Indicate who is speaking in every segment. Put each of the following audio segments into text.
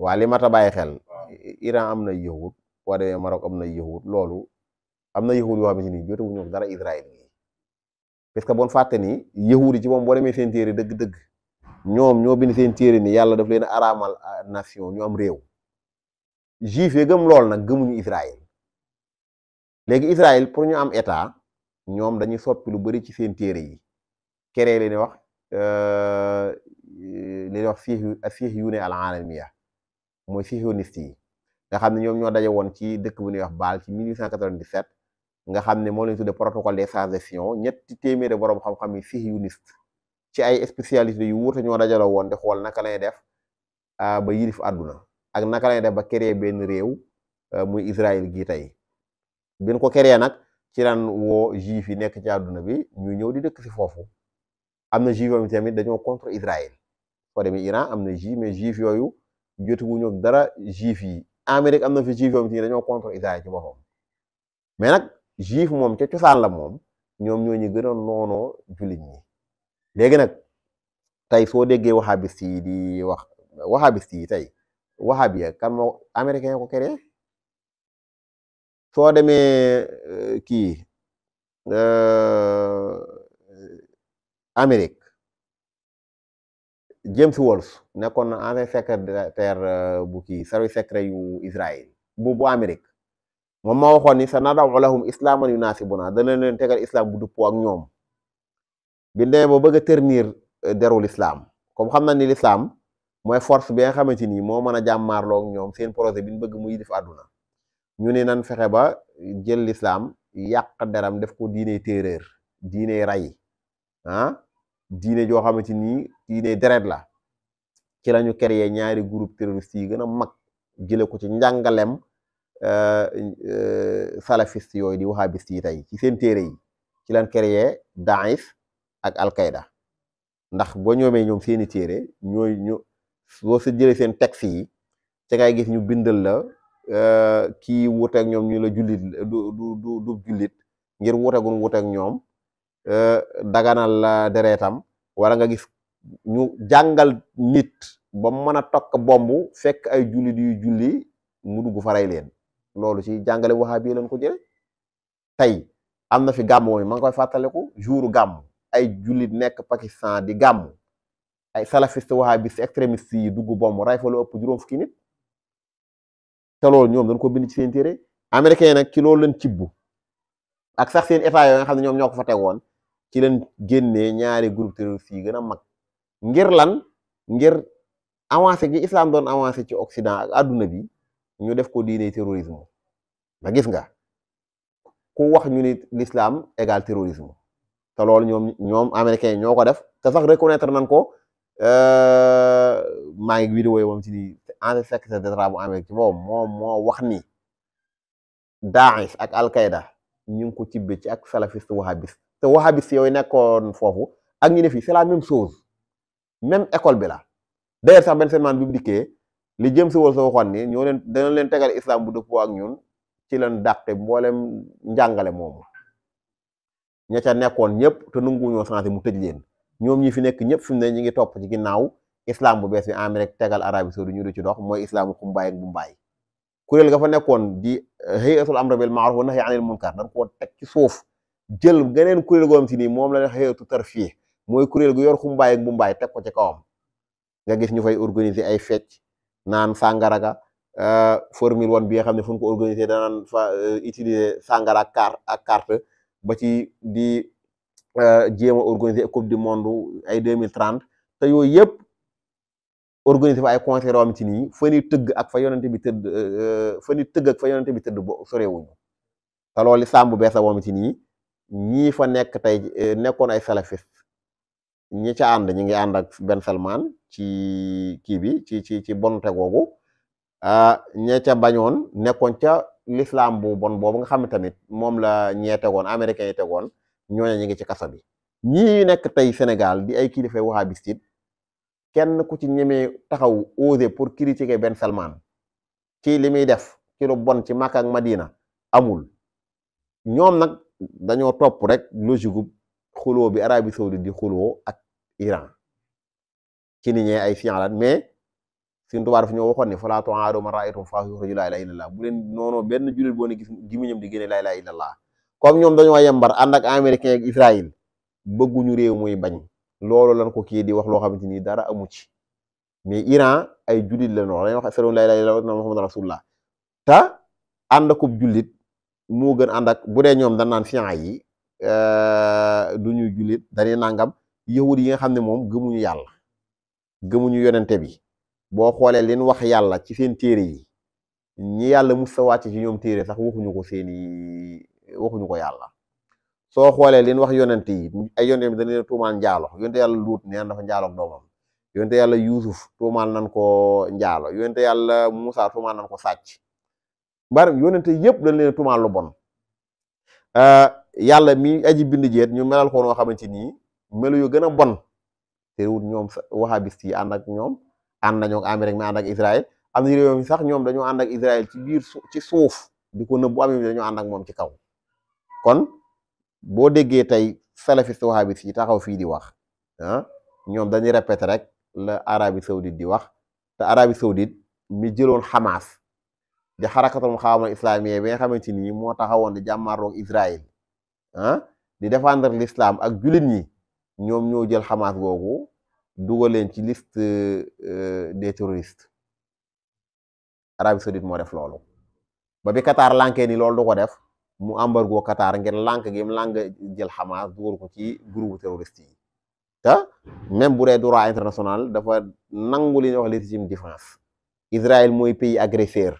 Speaker 1: waa li mat a bàyyi xel Iran am na yahud boo demee Maroc am na yahud loolu am na yahud yoo xamante ni jotewuñu dara Israël yi parce que bon fàtte ni yahud yi ci moom boo demee seen téere dëgg-dëgg ñoom ñoo bind seen téere ni yàlla daf leen araamal nation ñu am réew juif yi gëm lool nag gëmuñu Israël léegi Israël pour ñu am état ñoom dañuy soppi lu bari ci seen téere yi keree leen wax sihiyuune al alamiya mooy sihiyoniste yi nga xam ne ñoom ñoo daje woon ci dëkk bu ñuy wax Bâle ci 1897 nga xam ne moo leen tudde protocole des sans-action ñetti téeméeri borom xam-xam yi sihiyoniste ci ay spécialité yu wuute ñoo dajaloo woon di xool naka lay def ba yilif àdduna ak naka lay def ba créer benn réew muy Israël gii tey bin ko créer nag ci lan woo juif yi nekk ci àdduna bi ñu ñëw di dëkk si foofu am na juif yi tamit dañoo contre Israël soo demee Iran am na juif mais juif yooyu jotuwuñu dara juif yi Amérique am na fi juif yoo xam ne dañoo contre Israël ci boppam mais nag juif moom ca cosaan la moom ñoom ñoo ñu gën a noonoo jullit ñi léegi nag tey soo déggee wahabiste yi di wax wahabiste yi tey wahabiya kan moo américain ko créé soo demee kii Amérique James Wolfe nekkoon na ancien secrétaire bu kii service secret yu Israël bu Amérique moom moo waxoon ni sa nadaw lahum islaaman yunaasibuna dana leen tegal islam bu dëppoo ak ñoom bi demee ba bëgg a ternir deru l'islam comme xam na ni l'islam mooy force bi nga xamante ni moo mën a jàmmaarloo ak ñoom seen projet bi ñu bëgg mu yilif àdduna ñu ne nan fexe ba jël l'islam yàq deram def ko diine terreur diine ray diine joo xamante ni diine deret la ci lañu créé ñaari groupe terroriste yi gën a mag jële ko ci njàngalem salafiste yooyu di wahabiste yi tey ci seen téere yi ci lañ créé Daesh ak Al-Qaïda ndax boo ñoomee ñoom seeni téere ñooy boo sa jëlee seen texte yi ca ngay gis ñu bindal la kii wuuteeg ñoom ñu la jullit du jullit ngir wuutegun wuuteeg ñoom daganal la deretam wala nga gis ñu jàngal nit ba mën a tokk bomb fekk ay jullit yu julli mu dugg faray leen loolu ci jàngale wahabi lañ ko jële tey am na fi gàmm mooy ma ngi koy fàttaliku jouru gàmm ay jullit nekk Pakistan di gàmm ay salafiste wahabiste extrémiste yi dugg bomb ray fa lu ëpp juróom fukki nit te loolu ñoom dañ ko bind ci seen téere américain yi nag ci loolu lañ cibbu ak sax seen état yoo nga xam ne ñoom ñoo ko fa tegoon ci leen génnee ñaari groupe terroriste yi gën a mag ngir lan ngir avancé gi islam doon avancé ci Occident ak àdduna bi ñu def ko diine terrorisme ba gis nga ku wax ñu ni l'islam égal terrorisme te loolu ñoom américains yi ñoo ko def te sax reconnaître nañ ko maa ngi vidéo yi moom ci ni ancien secrétaire d'État bu Amérique ci boobu moom moo wax ni Daesh ak Al-Qaïda ñu ngi ko cibbe ci ak salafiste wahabiste te wahabiste yooyu nekkoon foofu ak ñu ne fii c'est la même chose même école bi la d'ailleurs sax benn semaine bi mu dikkee li jëm si wal sa waxoon ni ñoo leen dana leen tegal islam bu dëppoo ak ñun ci leen dàqte mboolem njàngale moomu ña ca nekkoon ñëpp te nanguwuñoo changé mu tëj leen ñoom ñi fi nekk ñëpp fi mu ne ñi ngi topp ci ginnaaw islam bu bees bi Amérique tegal Arabie Saoudite ñu du ci dox mooy islamu xumbaay ak bu mbaay kuréel ga fa nekkoon di hay'atul amri bil ma'ruf wa nahyi anil munkar dañ koo teg ci suuf jël geneen kuréel goom si nii moom la hay'atu tarfiih mooy kuréel gu yor xumbaay ak bu mbaay teg ko ci kawam nga gis ñu fay organiser ay fecc naan sàngaraga formule 1 bi nga xam ne fu ñu ko organiser danaan fa utiliser sàngara ak carte ba ci di jéem a organiser coupe du monde ay 2030 te yooyu yëpp organiser fa ay concert yoo xam ci nii fa ni tëgg ak fa yonente bi tëdd fa ni tëgg ak fa yonente bi tëdd bo sorewuñu te loolu islam bu bees la woon ci nii ñii fa nekk tey nekkoon ay salafiste ñi ca ànd ñi ngi ànd ak Ben Salman ci kii bi ci bonte googu ñee ca bañoon nekkoon ca l'islam bu bon boobu nga xam ne tamit moom la ñee tegoon américains yi tegoon ñooñu ñi ngi ci kaso bi ñii nekk tey Sénégal di ay kilifa wahabiste kenn ku ci ñemee taxaw osé pour critiquer Ben Salman ci li muy def ci lu bon ci Makka ak Madina amul ñoom nag dañoo topp rek logique gu xuloo bi Arabie Saoudite di xuloo ak Iran ci ni ñee ay fianlan mais Sëriñ Tuubaa dafa ñoo waxoon ne falaa tu'aadu man ra'aytum faahu yuxriju laa ilaaha illallaah bu leen noonu benn jullit boo ne gis gimiñam di génne laa ilaaha illallaah comme ñoom dañoo yembar ànd ak américain ak Israël bëgguñu réew muy bañ loolu lan ko kii di wax loo xamante ni dara amu ci mais Iran ay jullit la noonu dañuy wax ashhadu an laa ilaaha illallaah Muhammadu rasuulullaah te ànd akub jullit moo gën ànd ak bu dee ñoom dañ naan fian yi du ñuy jullit dañuy nangam yahud yi nga xam ne moom gëmuñu yàlla gëmuñu yonente bi boo xoolee leen wax yàlla ci seen téere yi ñi yàlla mus sa wàcc ci ñoom téere sax waxuñu ko yàlla soo xoolee leen wax yonente yi ay yonente bi dañ leen tuumaal njaalo yonente yàlla luut neen dafa njaaloog doomam yonente yàlla yuusuf tuumaal nan ko njaalo yonente yàlla Muusaa tuumaal nan ko sàcc bari yonente yëpp dañ leen tuumaal lu bon yàlla mi aji bind jeet ñu melal ko noo xamante nii melu yu gën a bon te wut ñoom wahabist yi ànd ak ñoom ànd nañoo ak Amérique mi ànd ak Israël am na réew mi sax ñoom dañoo ànd ak Israël ci biir ci suuf di ko nëbbu amee dañoo ànd ak moom ci kaw kon boo déggee tey salafiste wahabist yi taxaw fii di wax ñoom dañuy répéter rek la Arabie Saoudite di wax te Arabie Saoudite mi jëloon Hamas di xarakatul muqaawama islamiyya bi nga xamante ni moo taxawoon di jàmmarloog Israël di défendre l'islam ak jullit ñi ñoom ñoo jël Hamas googu dugal leen ci liste des terroristes Arabie Saoudite moo def loolu ba bi Qatar lankee ni loolu du ko def mu embargo Qatar ngir lank gi mu lank jël Hamas dugal ko ci groupe terroriste yi te même bu dee droit international dafa nangu li ñuy wax légitime défense Israël mooy pays agresseur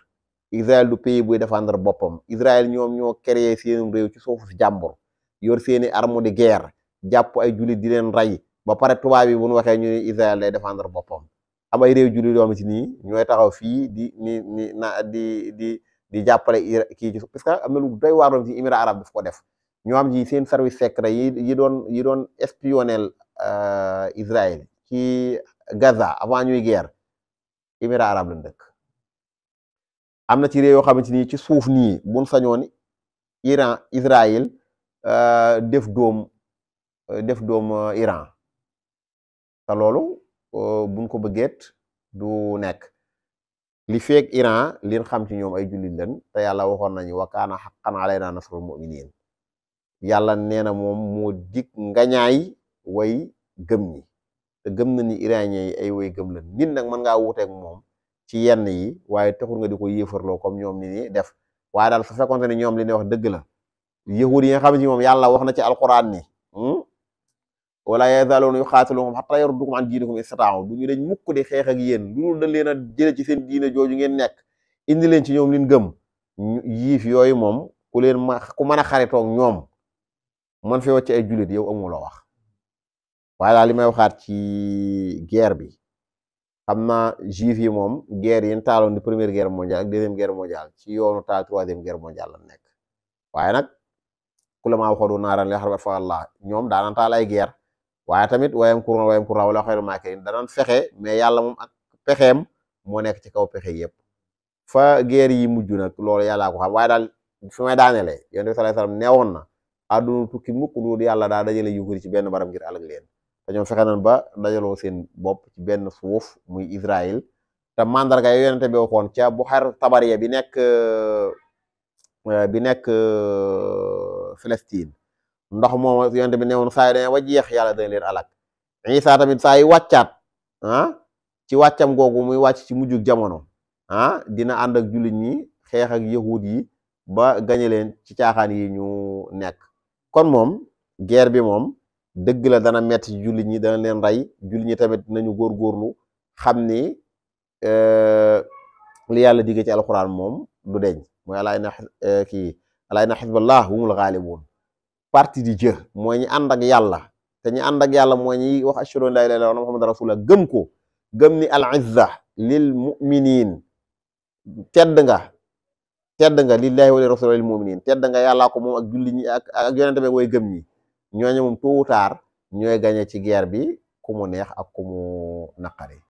Speaker 1: Israël du pays buy défendre boppam Israël ñoom ñoo créé seen réew ci suufu si jàmbur yor seeni arme de guerre jàpp ay jullit di leen rey ba pare tubaab yi bu ñu waxee ñu ne Israël day défendre boppam am ay réew jullit yoo xam ci nii ñooy taxaw fii di jàppale kii ci parce que am na lu doy waar doon ci Émirats arabes daf ko def ñoo xam ci seen service secret yi doon espionnel Israël ci Gaza avant ñuy guerre Émirats arabes lañ dëkk am na ci réew yoo xamante ni ci suuf nii buñ sañoon Israël def doom Iran te loolu buñ ko bëggeet du nekk li feek Iran liñ xam ci ñoom ay jullit lañ te yàlla waxoon nañu wa kaana haqqan alaynaa nasrul mu'miniin yàlla nee na moom moo dig ngañaay way gëm ñi te gëm na ni iranien yi ay way gëm lañ nit nag mën ngaa wuteek moom ci yenn yi waaye taxul nga di ko yéefarloo comme ñoom ni def waaye daal su fekkonte ne ñoom li ne wax dëgg la yahud yi nga xam ne moom yàlla wax na ci alquran ni wala yazaaluuna yuqaatiluunakum hattaa yarudduukum an diinikum in istataa'uu du ñu dañ mukk di xeex ak yéen lu dañ leen a jële ci seen diine jooju ngeen nekk indi leen ci ñoom liñ gëm yiif yooyu moom ku mën a xaritoog ñoom man fi wàcc ay jullit yow amuloo wax waaye daal li may waxaat ci guerre bi xam naa juif yi moom guerre yi taaloon di première guerre mondiale ak deuxième guerre mondiale ci yoonu taal troisième guerre mondiale la nekk waaye nag ku la maa waxoon naaran li xarbat fa Allah ñoom daanaan taal ay guerre waaye tamit wayam kurna wala xayru maakirin danaan fexe mais yàlla moom ak pexeem moo nekk ci kaw pexe yëpp fa guerre yi mujj nag loolu yàllaa ko xam waaye daal fi may daanelee yonent bi sallallahu alayhi wasallam neewoon na àdduna tukki mukk lu yàlla daa dajale yuguri ci benn barab ngir alag leen te ñoom fexe nañ ba dajaloo seen bopp ci benn suuf muy Israël te mandarga yo yonente bi waxoon ca bu xar tabariya bi nekk Palestine ndox moom yonente bi newoon saa yi dañee wa jeex yàlla dañ leen alak Isa tamit saa yi wàccaat ci wàccam googu muy wàcc ci mujjug jamono dina ànd ak jullit ñi xeex ak yahud yi ba gañe leen ci caaxaan yi ñu nekk kon moom guerre bi moom dëgg la dana metti ci jullit ñi dana leen rey jullit ñi tamit nañu góorgóorlu xam ni li yàlla digge ci alxuraan moom du deñ mooy alaa inna xisballah humul xaalibuun parti di jë mooy ñi ànd ak yàlla te ñi ànd ak yàlla mooy ñi wax ashhadu an laa ilaaha illallaah muhammadu rasulullah gëm ko gëm ni al izza lil muminin tedd nga lillahi wa li rasulihi lil muminin tedd nga yàllaa ko moom ak julli ñi ak yonente bi way gëm ñi ñooñu moom tôt ou tard ñooy gañe ci guerre bi ku mu neex ak ku mu naqari